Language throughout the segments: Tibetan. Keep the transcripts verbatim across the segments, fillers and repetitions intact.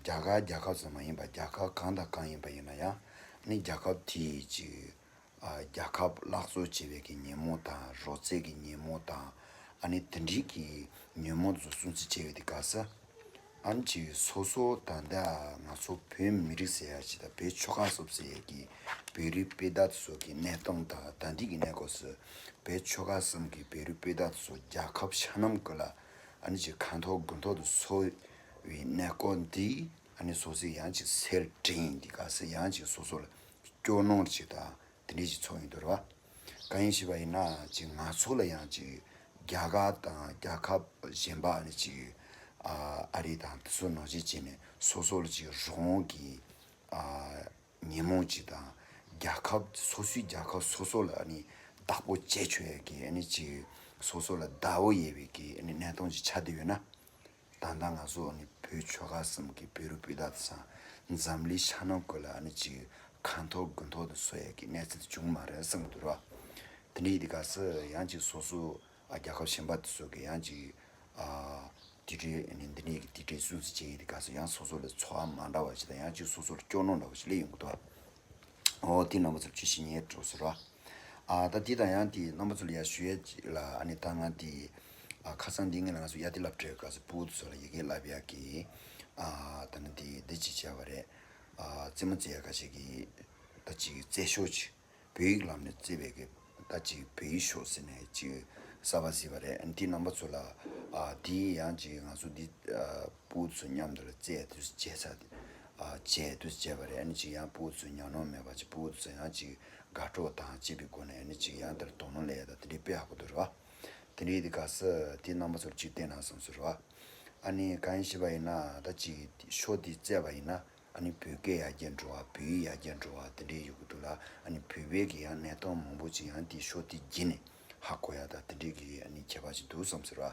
རྒྱ་གར་རྒྱལ་ཁབ་ཙམ་མ་ཡིན་པར་རྒྱལ་ཁབ་གང་དང་གང་ཡིན་པ་ཡིན་ན་ཡང་ནི་རྒྱལ་ཁབ་དེའི་ཅིག་ཨ་རྒྱལ་ཁབ་ལག་བཟོ་བྱེད་པའི་གི་ཉིན་མོ་དང་རོལ་རྩེད་ཀྱི་ཉིན་མོ་དང་ཨ་ནི་དེ་འདྲའི་གི་ཉིན་མོ་ཚོ་སྲུང་བརྩི་བྱེད་པའི་དེ་ག་ས། ཨ་ནི་ཅིག་སོ་སོ་ད་ལྟ་ང་ཚོ་བོད་མི་རིགས་ཟེར་ཡ་ཅིག་དང་བོད་ཆོལ་ཁ་གསུམ་ཟེར་ཡ་གི་བོད་རིགས་སྤུན་ཟླ་ཚོ་གི་གནས་སྟངས་དང་ད་ལྟའི་གི་གནས་སྐབས་སུ་བོད་ཆོལ་ཁ་གསུམ་གི་བོད་རིགས་སྤུན་ཟླ་ཚོ་རྒྱལ་ཁབ་ཆ་ནམ་ཀུན་ལ་ཨ་ནི་ཅིག་ཁ་འཐོར་དགུ་འཐོར་དུ་སོང་བའི་གནས་སྐབས་འདི་ཨ་ནི་སོ་སོས་ཡང་ཅིག་སེལ་དྲན་ཡིན་འདི་ག་ས་ཡང་ཅིག་སོ་སོ་ལ་སྐྱོ་གནོང་ཅིག་དང་དེ་འདྲའི་ཅིག་ཚོར་ཡོང་འདུག་ར་བ། གང་ཡིན་ཞེས་པ་ཡིན་ན་ཅིག་ང་ཚོ་ལ་ཡང་ཅིག་རྒྱ་གར་དང་རྒྱལ་ཁབ་གཞན་པ་ཨ་ནི་ཅིག་ཨ་ཨ་རི་དང་དེ་ཚོ་ནང་བཞིན་བྱས་ནས་སོ་སོ་ལ་ཅིག་རང་དབང་གི་ཨ་ཉིན་མོ་ཅིག་དང་རྒྱལ་ཁབ་སོ་སོའི་རྒྱལ་ཁབ་སོ་སོ་ལ་ཨ་ནི་བདག་པོ་བྱེད་ཆོག་ཡས་ཀྱི་ཨ་ནི་ཅིག་སོ་སོ་ལ་བདག་པོ་ཡས་པའི་གི་ཨ་ནི་གནས་སྟངས་ཅིག་ཆགས་བསྡད་ཡོད་ན། ད་ལྟ་ང་ཚོ་ཨ་ནི་བོད་ཆོལ་ཁ་གསུམ་གྱི་བོད་རིགས་སྤུན་ཟླ་དེ་ཚོ་འཛམ་གླིང་ཤར་ནང་ཀུན་ལ་ཨ་ནི་ཅིག་ཁ་འཐོར་དགུ་འཐོར་དུ་སོང་ཡས་ཀྱི་གནས་ཚུལ་དེ་བྱུང་མ་རེད་བསམ་གྱི་འདུག་ར། དེ་འདྲ་ཡིན་དུས་ག་ས་ཡང་ཅིག་སོ་སོ་ཨ་རྒྱལ་ཁབ་གཞན་པ་དེ་ཚོ་གི་ཡང་ཅིག་ཨ་དེ་འདྲའི་ཨ་ནི་འདི་འདྲའི་གི་དེ་འདྲའི་སྲུང་བརྩི་བྱེད་ཡས་དེ་ག་ས་ཡང་སོ་སོ་ལ་ཚོར་བ་མ་འདྲ་བ་ཞིག་དང་ཡང་ཅིག་སོ་སོ་ལ་སྐྱོ་གནོང་འདྲ་བ་ཞིག་སླེབས་ཡོང་གི་འདུག་ར། འོ་དེ་རྣམ་པ་ཚོར་ཅིག་ཞུ་སྙིང་འདོད་སོང་ར། ཨ་ད་དེ་དང་ཡང་དེ་རྣམ་པ་ཚོ་ལ་ཡང་ཞུ་ཡས་ཅིག་ལ་ཨ་ནི་ད་ང་དེ་ཨ་ཁ་སང་འདི་ངས་ལ་ང་ཚོ་ཡ་དེ་སློབ་གྲྭའི་སྐབས་སུ་ཕྲུ་གུ་ཚོ་ལ་ཡི་གེ་བསླབ་ཡག་གི་ཨ་ད་ནི་དེ་འདི་ཅིག་བྱས་པ་རེད། ཨ་རྩེད་མོ་རྩེ་ཡག་ཁ་ཤས་ཀྱི་ད་ཅིག་རྩེད་ཤོག་ཅིག་བོད་ཡིག་ལམ་ནས་བརྩེ་བའི་གི་ད་ཅིག་བོད་ཡིག་ཤོག་ཟེར་ནས་ཅིག་གསར་པ་གཟིགས་པ་རེད། ཨ་ནི་དེ་རྣམ་པ་ཚོ་ལ་ཨ་དེ་ཡང་ཅིག་ང་ཚོ་འདི་ཨ་ཕྲུ་གུ་ཚོ་མཉམ་དུ་ལ་རྩེད་དུས་བྱས་ཚར་ཨ་བྱས་དུས་བྱས་པ་རེད། ཨ་ནི་ཅིག་ཡང་ཕྲུ་གུ་ཚོ་ཉམས་མྱོང་མེད་པ་ཅིག་ཕྲུ་གུ་ཚོ་ཡང་ཅིག་དགའ་སྤྲོ་དང་བཅས་པའི་སྒོ་ནས་ཨ་ནི་ཅིག་ཡང་དེར་དོ་སྣང་སླེབས་ཡ་ད་དེ་འདྲའི་དཔེ་ཡག་པོ་འདུག་རེད་བ། དེ་འདྲའི་དེ་ག་ས་དེ་རྣམ་པ་ཚོར་ཅིག་བསྟན་ན་བསམ་སོང་རེད་བ། ཨ་ནི་གང་ཡིན་ཞེས་པ་ཡིན་ན་ད་ཅིག་ཤོག་འདི་བཙལ་བ་ཡིན་ན། ཨ་ནི་བོད་སྐད་ཡར་རྒྱས་འགྲོ་བ་བོད་ཡིག་ཡར་རྒྱས་འགྲོ་བ་དེ་འདྲའི་ཡོད་ཀྱི་འདུག་ལ། ཨ་ནི་བོད་པའི་གི་ཡང་གནས་སྟངས་མང་པོ་ཅིག་ཡང་དེའི་ཤོག་དེ་བརྒྱུད་ནས་ཧ་གོ་ཡ་ད་དེ་འདྲའི་གི་ཨ་ནི་ཁྱད་པར་ཅིག་འདུག་བསམ་ཟེར་བ།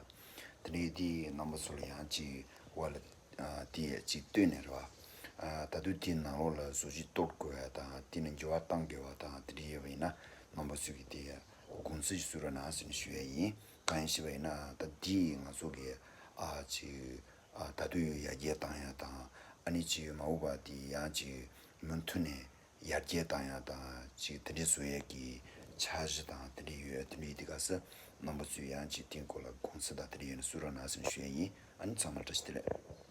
དེ་འདྲའི་དེའི་རྣམ་པ་ཚོ་ལ་ཡང་ཅིག་བ་ལ་ཨ་དེ་ཅིག་བསྟོད་ནས་རེད་བ། ཨ་ད་དུང་དེའི་ནང་ལོགས་ལ་བཟོ་བཅོས་གཏོང་དགོས་ཡ་དང་དེ་ནས་འགྱུར་བ་གཏང་དགོས་བ་དང་དེ་འདྲའི་ཡོད་པ་ཡིན་ན་རྣམ་པ་ཚོས་གི་དེ་དགོངས་ཚུལ་ཞིག་གསུང་རོགས་གནང་ཟེར་ནས་ཞུ་ཡ་ཡིན། གང་ཡིན་ཞེས་པ་ཡིན་ན་ད་དེ་ང་ཚོ་གི་ཨ་ཅིག་ཨ་ད་དུང་ཡར་རྒྱས་བཏང་ཡ་དང་ཨ་ནི་ཅིག་མ་འོངས་པ་དེ་ཡང་ཅིག་མུ་མཐུད་ནས་ཡར་རྒྱས་བཏང་ཡ་དང་ཅིག་དེ་འདྲའི་བཟོ་ཡས་ཀྱི་འཆར་གཞི་དང་དེ་འདྲའི་ཡོད། དེ་འདྲའི་དེ་ག་ས་རྣམ་པ་ཚོས་ཡང་ཅིག་དེའི་སྐོར་ལ་དགོངས་ཚུལ་དང་དེ་འདྲ་ཡོད་ན་གསུང་རོགས་གནང་ཟེར་ནས་ཞུ་ཡ་ཡིན། ཨ་ནི་ཚང་མ་བཀྲ་ཤིས་བདེ་ལེགས།